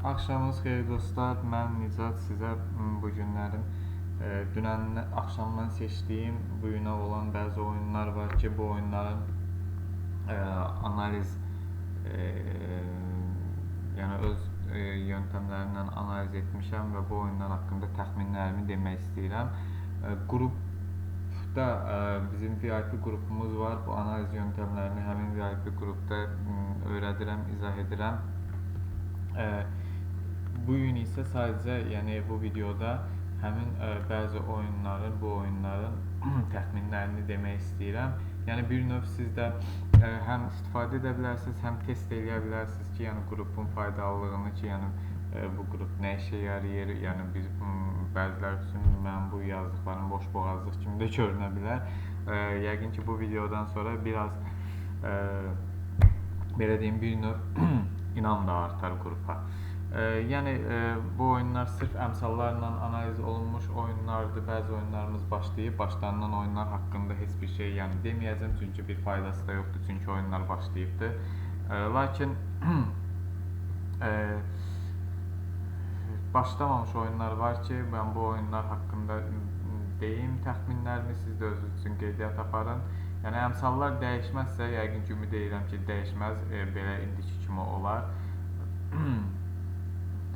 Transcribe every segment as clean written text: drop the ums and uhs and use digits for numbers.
Axşamınız xeyir dostlar. Mən Nicat sizə bu günlərin dünən axşamdan seçdiyim bu günə olan bəzi oyunlar var ki, bu oyunların analiz yəni öz yöntəmlərimlə analiz etmişəm və bu oyunlar haqqında təxminlərimi demək istəyirəm. Qrupda bizim VIP qrupumuz var. Bu analiz yöntəmlərini həmin VIP qrupda öyrədirəm, izah edirəm. Bu gün isə sadəcə, yəni bu videoda həmin bəzi oyunların, bu oyunların təxminlərini demək istəyirəm. Yəni bir növ siz də həm istifadə edə bilərsiniz, həm test eləyə bilərsiniz ki, yəni qrupun faydalılığını ki, yəni bu qrup nə işə yarayır, yəni biz bəziləri üçün mənim bu yazdıqlarım boşboğazlıq kimi də görünə bilər. Yəqin ki, bu videodan sonra biraz belə deyim, bir növ inam da artar qrupa. Yəni bu oyunlar sırf əmsallarla analiz olunmuş oyunlardır. Bəzi oyunlarımız başlayıb, başlanılan oyunlar haqqında heç bir şey yəni deməyəcəm, çünki bir faydası da yoxdur, çünki oyunlar başlayıbdır. Lakin başlamamış oyunlar var ki, mən bu oyunlar haqqında deyim təxminlərimi, siz də özünüz üçün qeydiyyat aparın. Yəni əmsallar dəyişməzsə, yəqin ki, ümid edirəm ki, dəyişməz, belə indiki kimi olar.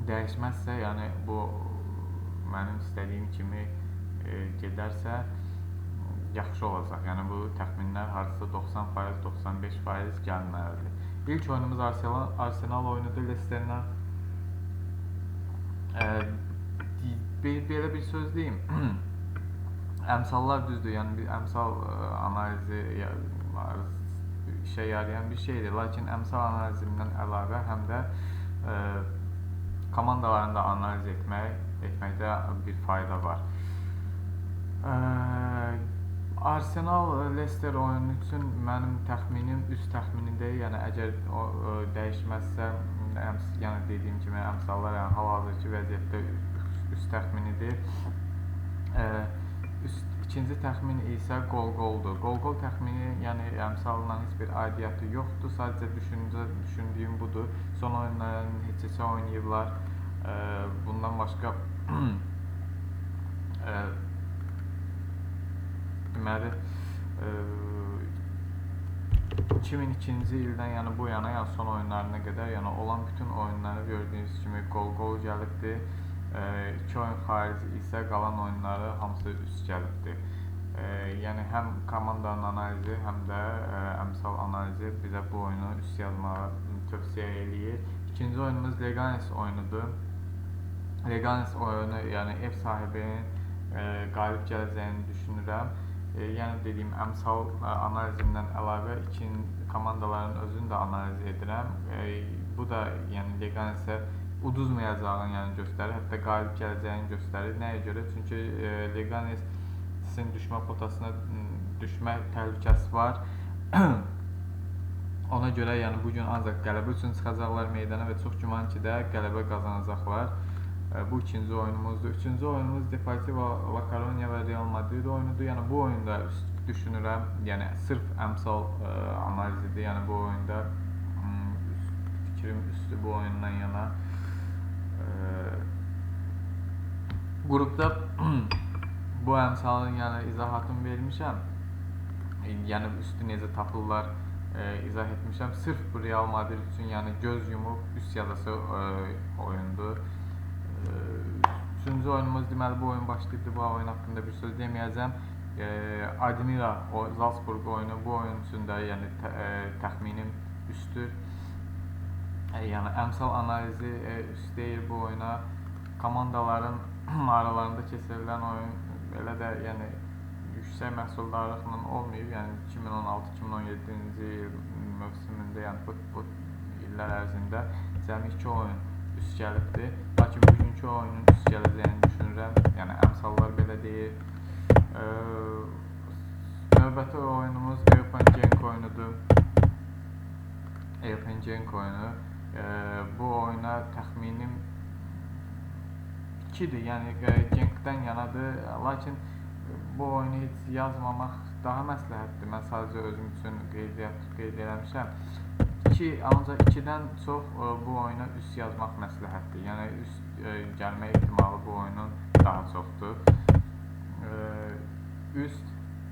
Dəyişməzsə, yəni bu mənim istədiyim kimi gedərsə yaxşı olacaq. Yəni bu təxminlər hardasa 90%, 95% gəlməlidir. İlk oyunumuz Arsenal oyunudur Leicesterlə. Belə bir söz deyim. Əmsallar düzdür, yəni bir əmsal analizi işə yarayan bir şeydir. Lakin əmsal analizimdən əlavə həm də komandalarını da analiz etməkdə bir fayda var. Arsenal Leicester oyunu üçün mənim təxminim üst təxminidir. Yəni əgər o dəyişməzsə, yəni dediyim kimi əmsallar, yəni hal-hazırki vəziyyətdə üst təxminidir. İkinci təxmin isə qol-qoldur. Qol-qol təxmini, yəni əmsalla heç bir aidiyyatı yoxdur. Sadəcə düşündüyüm budur. Son oyunların heç-heçə oynayıblar. Bundan başqa deməli 2002-ci ildən yəni bu yana, yəni son oyunlarına qədər, yəni olan bütün oyunları gördüyünüz kimi qol-qol gəlibdir. İki oyun xarici isə qalan oyunları hamısı üst gəlibdir. Yəni həm komandanın analizi, həm də əmsal analizi bizə bu oyunu üst yazmağı tövsiyə eləyir. İkinci oyunumuz Leganes oyunudur. Leganes oyunu, yəni ev sahibinin qalib gələcəyini düşünürəm. Yəni dediyim əmsal analizimdən əlavə iki komandaların özünü də analiz edirəm. Bu da yəni Leganesə uduzmayacağını yəni göstərir, hətta qalib gələcəyini göstərir. Nəyə görə? Çünki Leganesin düşmə potasına düşmə təhlükəsi var. Ona görə yəni bu gün ancaq qələbə üçün çıxacaqlar meydana və çox güman ki də qələbə qazanacaqlar. Bu ikinci oyunumuzdur. Üçüncü oyunumuz Deportivo La Coruña və Real Madrid oyunudur. Yəni bu oyunda düşünürəm, yəni sırf əmsal analizidir. Yəni bu oyunda fikrim üstü bu oyundan yana. Qrupda bu əmsalın yəni izahatını vermişəm. Yəni üstü necə tapırlar izah etmişəm. Sırf bu Real Madrid üçün yəni göz yumub üst yazası oyundur. Üçüncü oyunumuz, deməli bu oyun başlayıbdır. Bu oyun haqqında bir söz deməyəcəm. Admira Salzburg oyunu, bu oyun üçün də yəni təxminim üstdür. Yəni əmsal analizi üst deyir bu oyuna. Komandaların aralarında keçirilən oyun belə də yəni yüksək məhsuldarlıqla olmayıb. Yəni 2016-2017-ci il mövsümündə, yəni bu illər ərzində cəmi 2 oyun üst gəlibdir. Lakin bugünkü oyunun üst gələcəyini düşünürəm. Yəni əmsallar belə deyir. Növbəti oyunumuz Eupen Genk oyunudur. Eupen Genk oyunu. Bu oyuna təxminim 2-dir, yəni Genkdən yanadır. Lakin bu oyunu heç yazmamaq daha məsləhətdir. Mən sadəcə özüm üçün qeyd eləmişəm. 2, ancaq 2-dən çox bu oyuna üst yazmaq məsləhətdir. Yəni üst gəlmə ehtimalı bu oyunun daha çoxdur. Üst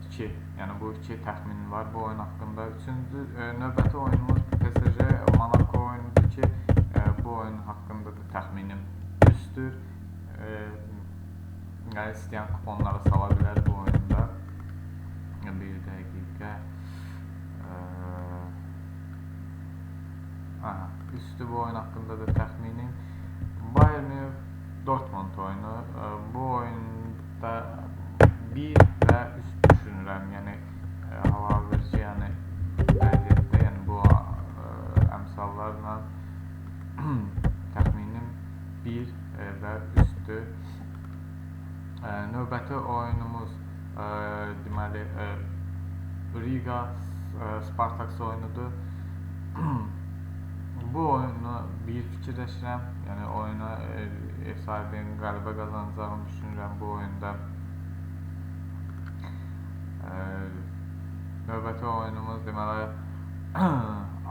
2, yəni bu 2 təxminim var bu oyun haqqında. Üçüncü növbəti oyunumuz PSG Monaco oyunudur ki, bu oyun haqqında da təxminim üstdür. Yəni istəyən kuponları sala bilər bu oyunda. Bir dəqiqə. Aha, üstü bu oyun haqqında da təxminim. Bayern Münih Dortmund oyunu. Bu oyunda 1 və üst düşünürəm. Yəni hal-hazırki, yəni vəziyyətdə, yəni bu əmsallarla təxminim 1 və üstdür. Növbəti oyunumuz deməli Riga Spartak oyunudur. Bu oyunu bir fikirləşirəm. Yəni oyuna ev sahibinin qələbə qazanacağını düşünürəm bu oyunda. Növbəti oyunumuz deməli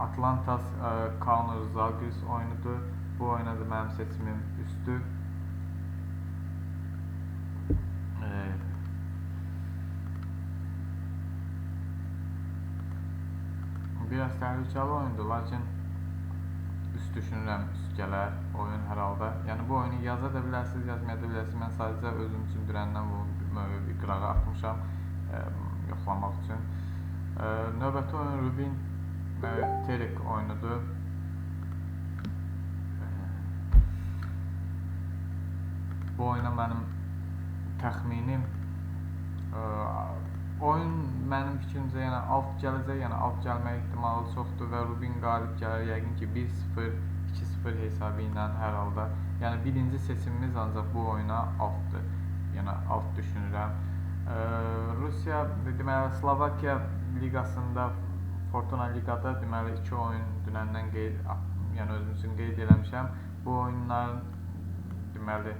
Atlantas Kaunas Zalgiris oyunudur. Bu oyuna da mənim seçimim üstdür. Biraz təhlükəli oyundur, lakin üst düşünürəm, üst gələr oyun hər halda. Yəni bu oyunu yaza da bilərsiniz, yazmaya da bilərsiniz. Mən sadəcə özüm üçün dünəndən bunu bir qırağa atmışam, yoxlamaq üçün. Növbəti oyun Rubin Terek oyunudur. Bu oyuna mənim təxminim, oyun mənim fikrimcə yəni alt gələcək, yəni alt gəlmə ehtimalı çoxdur və Rubin qalib gələr yəqin ki 1-0, 2-0 hesabı ilə hər halda. Yəni birinci seçimimiz ancaq bu oyuna altdır. Yəni alt düşünürəm. Rusiya, deməli Slovakiya liqasında, Fortuna liqada deməli 2 oyun dünəndən qeyd, yəni özüm üçün qeyd eləmişəm. Bu oyunların deməli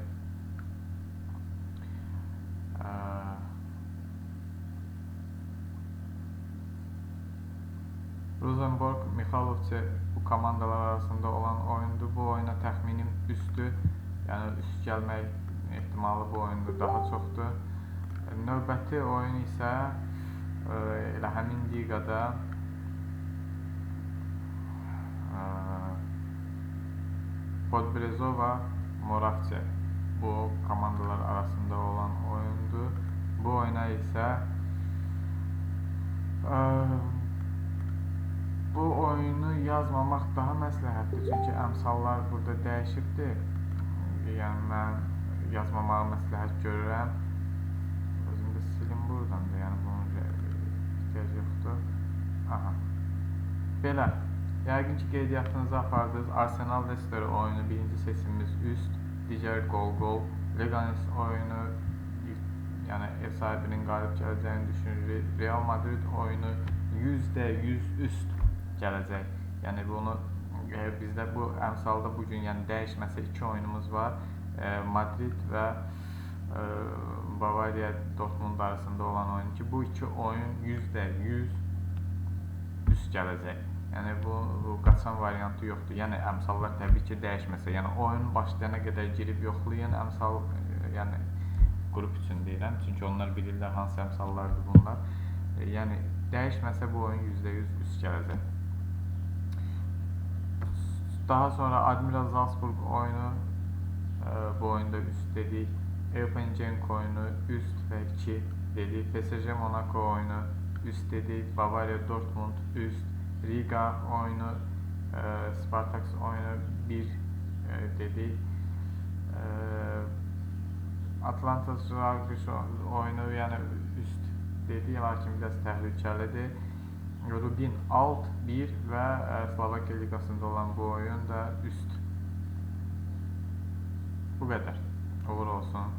Rosenborg, Mixalovçe bu komandalar arasında olan oyundur. Bu oyuna təxminim üstdür. Yəni üst gəlmək ehtimalı bu oyunda daha çoxdur. Növbəti oyun isə elə həmin liqada Podbrezova, Moravce bu komandalar arasında olan oyundur. Bu oyuna isə bu oyunu yazmamaq daha məsləhətdir, çünki əmsallar burada dəyişibdir. Yəni mən yazmamağı məsləhət görürəm. Özüm də silim buradan da, yəni bunun ehtiyac yoxdur. Aha. Belə. Yəqin ki qeydiyyatınızı apardınız. Arsenal Leicester oyunu birinci seçimimiz üst, digər qol-qol. Leganes oyunu, yəni ev sahibinin qalib gələcəyini düşünürük. Real Madrid oyunu %100 üst gələcək. Yəni bunu bizdə bu əmsalda bu gün, yəni dəyişməsə 2 oyunumuz var. Madrid və Bavariya Dortmund arasında olan oyun ki, bu 2 oyun %100 üst gələcək. Yəni bu qaçan variantı yoxdur. Yəni əmsallar təbii ki dəyişməsə, yəni oyun başlayana qədər girib yoxlayın əmsal, yəni qrup üçün deyirəm, çünki onlar bilirlər hansı əmsallardır bunlar. Yəni dəyişməsə bu oyun %100 üst gələcək. Daha sonra Admiral Salzburg oyunu, bu oyunda üst dedik. Eupen Genk oyunu üst və 2 dedik. PSG Monaco oyunu üst dedik. Bavariya Dortmund üst. Riga oyunu, Spartak oyunu 1 dedik. Atlanta Zalgiris oyunu, yəni üst dedik, lakin biraz təhlükəlidir. Rubin alt 1 və Slovakiya liqasında olan bu oyun da üst. Bu qədər. Uğur olsun.